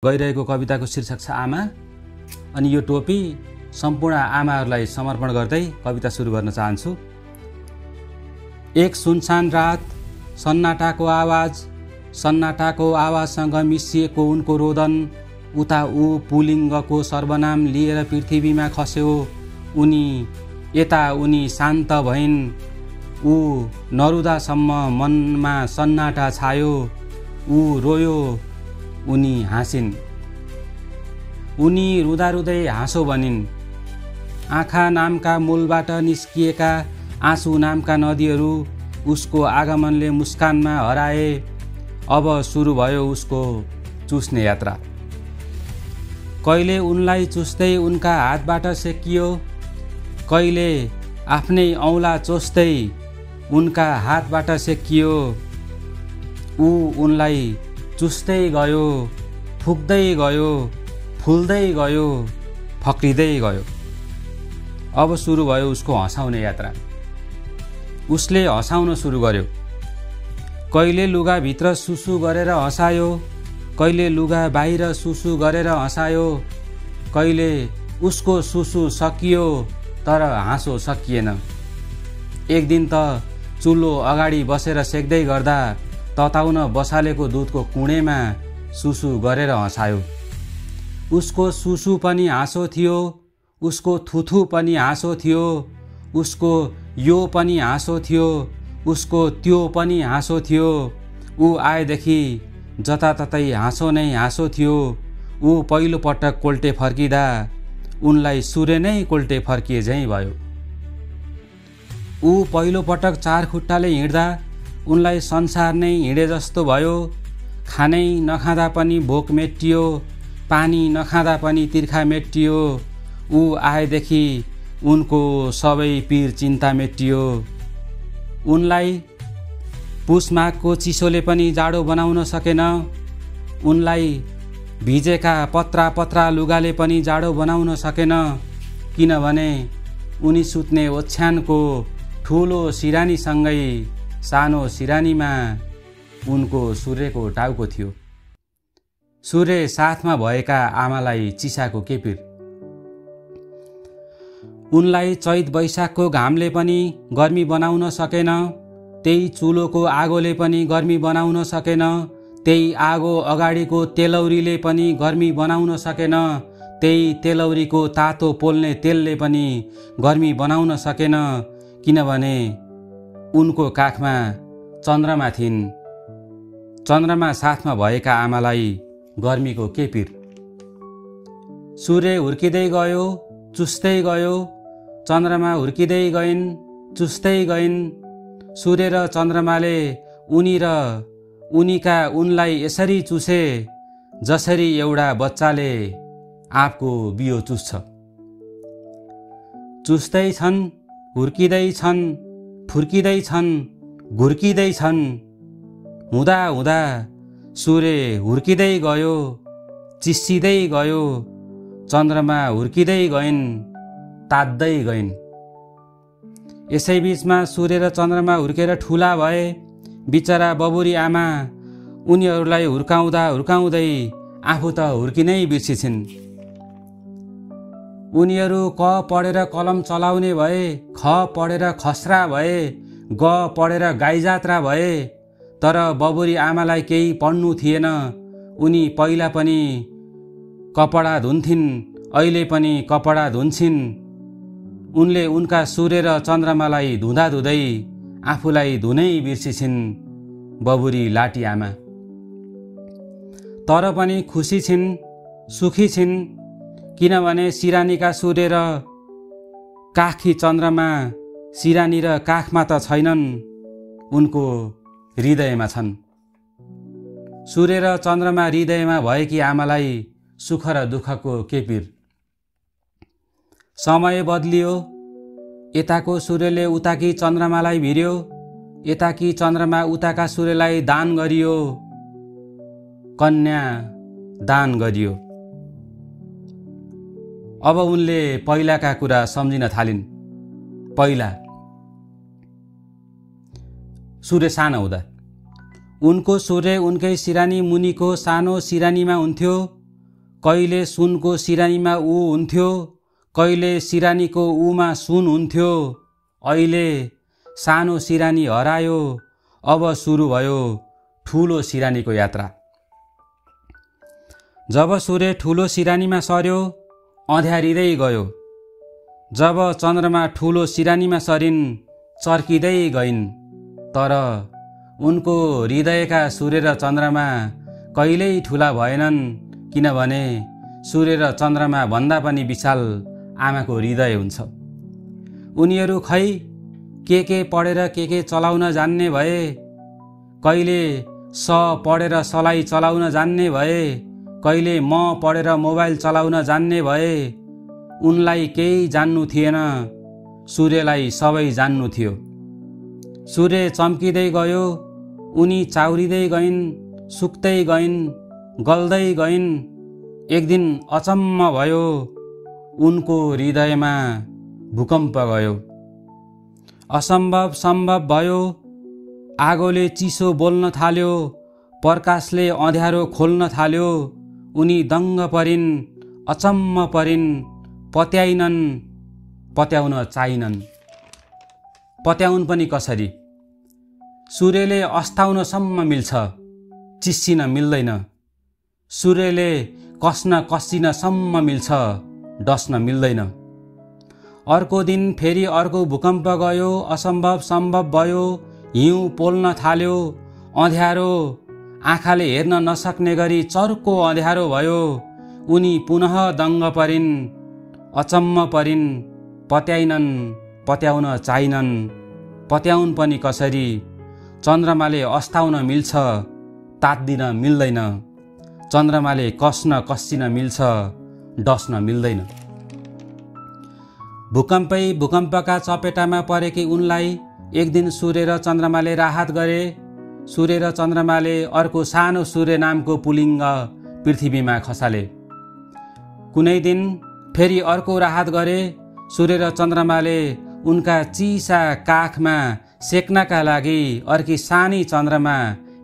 गइरहेको कविताको शीर्षक छ आमा। अनि यो टोपी सम्पूर्ण आमाहरूलाई समर्पण गर्दै कविता सुरु गर्न चाहन्छु। एक सुनसान रात, सन्नाटाको आवाजसँग मिसिएको उनको रोदन। उता ऊ पुलिङ्गको सर्वनाम लिएर पृथ्वीमा खस्यो। उनी यता उनी शान्त भइन्। ऊ नरुदासम्म मनमा सन्नाटा छायो। ऊ रोयो, उनी हाँसिन्। उनी रुँदा रुँदै हाँसो बनिन्। आँखा नामका मूलबाट निस्किएका आँसु नामका नदीहरू उसको आगमनले मुस्कानमा हराए। अब सुरु भयो उसको चुस्ने यात्रा। कहिले उनलाई चुस्दै उनका हातबाट सेकियो, कहिले आफ्नै औँला चोस्दै उनका हातबाट सेकियो। ऊ उनलाई चुस्दै गयो, फुक्दै गयो, फुल्दै गयो, फक्रिँदै गयो। अब सुरु भयो उसको हँसाउने यात्रा। उसले हँसाउन सुरु गर्यो। कहिले लुगाभित्र सुसु गरेर हँसायो, कहिले लुगा बाहिर सुसु गरेर हँसायो। कहिले उसको सुसु सकियो तर हाँसो सकिएन। एक दिन त चुल्हो अगाडि बसेर सेक्दै गर्दा तताउन बसालेको दुधको कुँडेमा सुसु गरेर हँसायो। उसको सुसु पनि हाँसो थियो, उसको थुथु पनि हाँसो थियो, उसको यो पनि हाँसो थियो, उसको त्यो पनि हाँसो थियो। ऊ आएदेखि जताततै हाँसो नै हाँसो थियो। ऊ पहिलो पटक कोल्टे फर्किँदा उनलाई सूर्य नै कोल्टे फर्किए झैँ भयो। ऊ पहिलो पटक चार खुट्टाले हिँड्दा उनलाई संसार नै हिँडे जस्तो भयो। खानै नखाँदा पनि भोक मेटियो, पानी नखाँदा पनि तिर्खा मेटियो। ऊ आएदेखि उनको सबै पीर चिन्ता मेटियो। उनलाई पुस माघको चिसोले पनि जाडो बनाउन सकेन। उनलाई भिजेका पत्रा पत्रा लुगाले पनि जाडो बनाउन सकेन, किनभने उनी सुत्ने ओछ्यानको ठुलो सिरानीसँगै सानो सिरानीमा उनको सूर्यको टाउको थियो। सूर्य साथमा भएका आमालाई चिसाको के पिर। उनलाई चैत वैशाखको घामले पनि गर्मी बनाउन सकेन, त्यही चुलोको आगोले पनि गर्मी बनाउन सकेन, त्यही आगो अगाडिको तेलौरीले पनि गर्मी बनाउन सकेन, त्यही तेलौरीको तातो पोल्ने तेलले पनि गर्मी बनाउन सकेन, किनभने उनको काखमा चन्द्रमा थिइन्। चन्द्रमा साथमा भएका आमालाई गर्मीको के पिर। सूर्य हुर्किँदै गयो, चुस्दै गयो, चन्द्रमा हुर्किँदै गइन्, चुस्दै गइन्। सूर्य र चन्द्रमाले उनी र उनीका उनलाई यसरी चुसे जसरी एउटा बच्चाले आँपको बियो चुस्छ। चुस्दै छन्, हुर्किँदै छन्, फुर्किँदै छन्, घुर्किँदै छन्। हुँदा हुँदा सूर्य हुर्किँदै गयो, चिस्सिँदै गयो, चन्द्रमा हुर्किँदै गइन्, तात्दै गइन्। यसै बीचमा सूर्य र चन्द्रमा हुर्केर ठुला भए। बिचरा बबुरी आमा उनीहरूलाई हुर्काउँदा हुर्काउँदै आफू त हुर्किनै बिर्सिन्छन्। उनीहरू क पढेर कलम चलाउने भए, ख पढेर खस्रा भए, ग पढेर गाई जात्रा भए। तर बबुरी आमालाई केही पढ्नु थिएन। उनी पहिला पनि कपडा धुन्थिन्, अहिले पनि कपडा धुन्छिन्। उनले उनका सूर्य र चन्द्रमालाई धुँदा धुँदै आफूलाई धुनै बिर्सिन्छन्। बबुरी लाटी आमा तर पनि खुसी छिन्, सुखी छिन्, किनभने सिरानीका सूर्य र काखी चन्द्रमा सिरानी र काखमा त छैनन्, उनको हृदयमा छन्। सूर्य र चन्द्रमा हृदयमा भएकी आमालाई सुख र दुःखको के पिर। समय बदलियो। यताको सूर्यले उताकी चन्द्रमालाई भिर्यो, यताकी चन्द्रमा उताका सूर्यलाई दान गरियो, कन्या दान गरियो। अब उनले पहिलाका कुरा सम्झिन थालिन्। पहिला सूर्य सानो हुँदा उनको सूर्य उनकै सिरानी मुनिको सानो सिरानीमा हुन्थ्यो। कहिले सुनको सिरानीमा ऊ हुन्थ्यो, कहिले सिरानीको ऊमा सुन हुन्थ्यो। अहिले सानो सिरानी हरायो, अब सुरु भयो ठुलो सिरानीको यात्रा। जब सूर्य ठुलो सिरानीमा सर्यो, अँध्यारिँदै गयो। जब चन्द्रमा ठुलो सिरानीमा सरिन्, चर्किँदै गइन्। तर उनको हृदयका सूर्य र चन्द्रमा कहिल्यै ठुला भएनन्, किनभने सूर्य र चन्द्रमा भन्दा पनि विशाल आमाको हृदय हुन्छ। उनीहरू खै के पढेर के चलाउन जान्ने भए, कहिले स पढेर सलाई चलाउन जान्ने भए, कहिले म पढेर मोबाइल चलाउन जान्ने भए। उनलाई केही जान्नु थिएन, सूर्यलाई सबै जान्नु थियो। सूर्य चम्किँदै गयो, उनी चाउरिँदै गइन्, सुक्दै गइन्, गल्दै गइन्। एक दिन अचम्म भयो, उनको हृदयमा भूकम्प गयो। असम्भव सम्भव भयो, आगोले चिसो बोल्न थाल्यो, प्रकाशले अँध्यारो खोल्न थाल्यो। उनी दङ्ग परिन्, अचम्म परिन्, पत्याइनन्, पत्याउन चाहिनन्। पत्याउन् पनि कसरी? सूर्यले अस्ताउनसम्म मिल्छ, चिस्सिन मिल्दैन। सूर्यले कस्न कस्सिनसम्म मिल्छ, डस्न मिल्दैन। अर्को दिन फेरि अर्को भूकम्प गयो, असम्भव सम्भव भयो, हिउँ पोल्न थाल्यो, अँध्यारो, आँखाले हेर्न नसक्ने गरी चर्को अँध्यारो भयो। उनी पुनः दङ्ग परिन्, अचम्म परिन्, पत्याइनन्, पत्याउन चाहिनन्। पत्याउन् पनि कसरी? चन्द्रमाले अस्ताउन मिल्छ, तात्दिन मिल्दैन। चन्द्रमाले कस्न कस्सिन मिल्छ, डस्न मिल्दैन। भूकम्पका चपेटामा परेकी उनलाई एक दिन सूर्य र चन्द्रमाले राहत गरे। सूर्य र चन्द्रमाले अर्को सानो सूर्य नामको पुलिङ्ग पृथ्वीमा खसाले। कुनै दिन फेरि अर्को राहत गरे। सूर्य र चन्द्रमाले उनका चिसा काखमा सेक्नका लागि अर्की सानी चन्द्रमा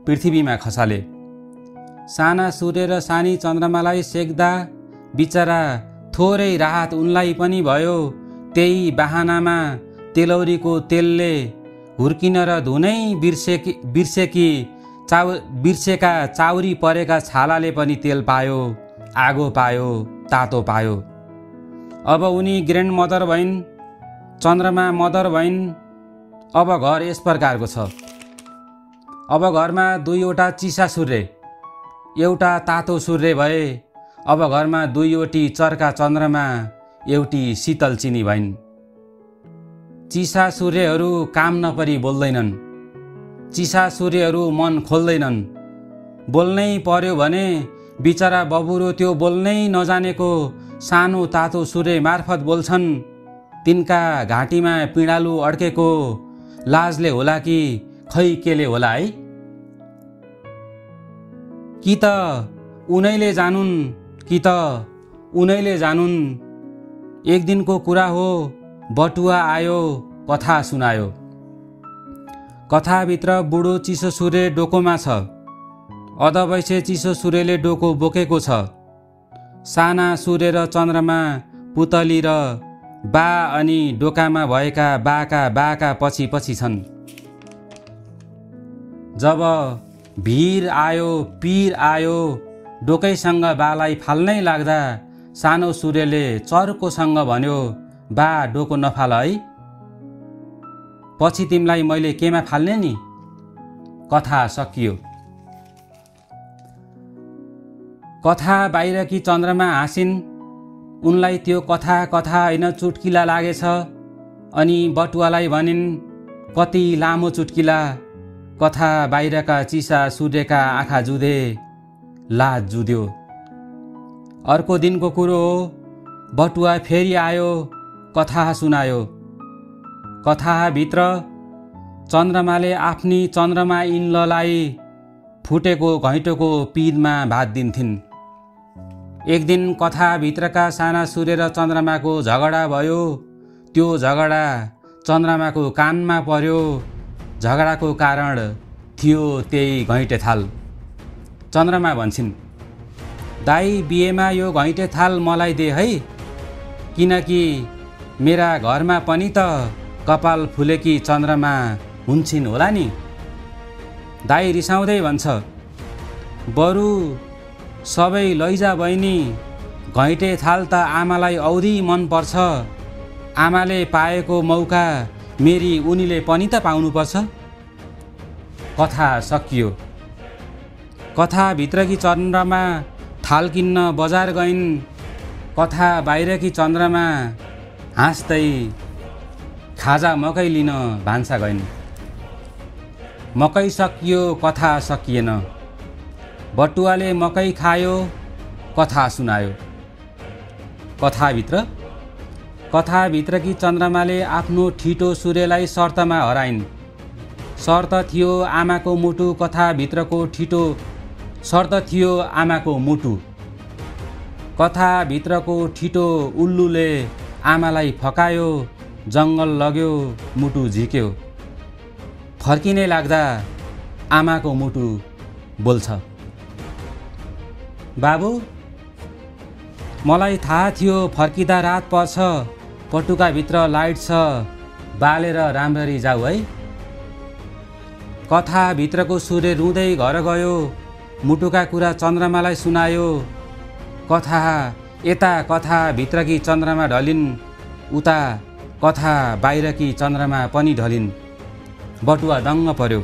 पृथ्वीमा खसाले। साना सूर्य र सानी चन्द्रमालाई सेक्दा बिचरा थोरै राहत उनलाई पनि भयो। त्यही बाहनामा तेलौरीको तेलले हुर्किन र धुनै बिर्सेका चाउरी परेका छालाले पनि तेल पायो, आगो पायो, तातो पायो। अब उनी ग्रान्ड मदर भइन्, चन्द्रमा मदर भइन्। अब घर यस प्रकारको छ। अब घरमा दुईवटा चिसा सूर्य, एउटा तातो सूर्य भए। अब घरमा दुईवटी चर्का चन्द्रमा, एउटी शीतल चिनी भइन्। चिसा सूर्यहरू काम नपरी बोल्दैनन्, चिसा सूर्यहरू मन खोल्दैनन्। बोल्नै पर्यो भने बिचरा बबुरो त्यो बोल्नै नजानेको सानो तातो सूर्य मार्फत बोल्छन्। तिनका घाँटीमा पिँडालु अड्केको लाजले होला कि खै केले होला है? कि त उनैले जानुन्, कि त उनैले जानुन्। एक दिनको कुरा हो, बटुवा आयो, कथा सुनायो। कथाभित्र बुढो चिसो सूर्य डोकोमा छ। अधवैँसे चिसो सूर्यले डोको बोकेको छ। साना सूर्य र चन्द्रमा, पुतली र बा अनि डोकामा भएका बाका पछि पछि छन्। जब भिर आयो, पीर आयो, डोकैसँग बालाई फाल्नै लाग्दा सानो सूर्यले चर्कोसँग भन्यो, बा डोको नफाल है, पछि तिमीलाई मैले केमा फाल्ने नि। कथा सकियो। कथा बाहिरकी चन्द्रमा हाँसिन्। उनलाई त्यो कथा होइन, चुट्किला लागेछ। अनि बटुवालाई भनिन्, कति लामो चुट्किला। कथा बाहिरका चिसा सूर्यका आँखा जुधे, लाज जुध्यो। अर्को दिनको कुरो हो, बटुवा फेरि आयो, कथा सुनायो। कथाभित्र चन्द्रमाले आफ्नी चन्द्रमा इन्ललाई फुटेको घैँटोको पिँधमा भात दिन्थिन्। एक दिन कथाभित्रका साना सूर्य र चन्द्रमाको झगडा भयो। त्यो झगडा चन्द्रमाको कानमा पर्यो। झगडाको कारण थियो त्यही घैँटे थाल। चन्द्रमा भन्छन्, दाई बिहेमा यो घैँटे थाल मलाई दे है, किनकि मेरा घरमा पनि त कपाल फुलेकी चन्द्रमा हुन्छन् होला नि। दाई रिसाउँदै भन्छ, बरु सबै लैजा बहिनी, घैँटे थाल त आमालाई औधी मन पर्छ। आमाले पाएको मौका मेरी उनीले पनि त पाउनुपर्छ। कथा सकियो। कथाभित्रकी चन्द्रमा थाल किन्न बजार गइन्। कथा बाहिरकी चन्द्रमा हाँस्दै खाजा मकै लिन भान्सा गइन्। मकै सकियो, कथा सकिएन। बटुवाले मकै खायो, कथा सुनायो। कथाभित्रकी चन्द्रमाले आफ्नो ठिटो सूर्यलाई शर्तमा हराइन्। शर्त थियो आमाको मुटु, कथाभित्रको ठिटो शर्त थियो आमाको मुटु। कथाभित्रको ठिटो उल्लुले आमालाई फकायो, जङ्गल लग्यो, मुटु झिक्यो। फर्किने लाग्दा आमाको मुटु बोल्छ, बाबु मलाई थाहा थियो फर्किँदा रात पर्छ, पटुकाभित्र लाइट छ, बालेर राम्ररी जाऊ है। कथाभित्रको सूर्य रुँदै घर गयो, मुटुका कुरा चन्द्रमालाई सुनायो। कथा यता कथाभित्रकी चन्द्रमा ढलिन्, उता कथा बाहिरकी चन्द्रमा पनि ढलिन्। बटुवा दङ्ग पर्यो।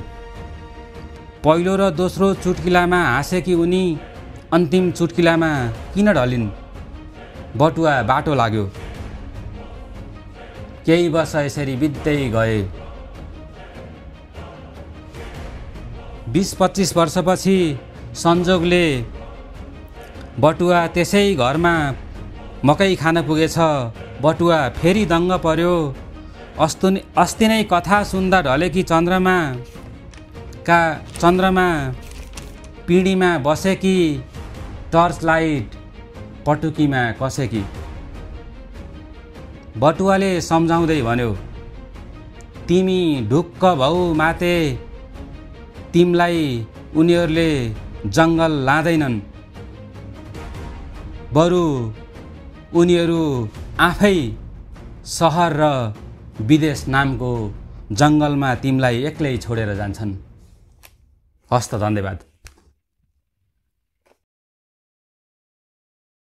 पहिलो र दोस्रो चुट्किलामा हाँसेकी उनी अन्तिम चुट्किलामा किन ढलिन्? बटुवा बाटो लाग्यो। केही वर्ष यसरी बित्दै गए। 20-25 वर्षपछि संजोगले बटुवा त्यसै घरमा मकै खान पुगेछ। बटुवा फेरि दङ्ग पर्यो। अस्ति नै कथा सुन्दा ढलेकी चन्द्रमा पिँढीमा बसेकी, टर्च लाइट पटुकीमा कसेकी। बटुवाले सम्झाउँदै भन्यो, तिमी ढुक्क भौ माते, तिमलाई उनीहरूले जङ्गल लाँदैनन्, बरु उनीहरू आफै सहर र विदेश नामको जङ्गलमा तिमीलाई एक्लै छोडेर जान्छन्। हस्त, धन्यवाद।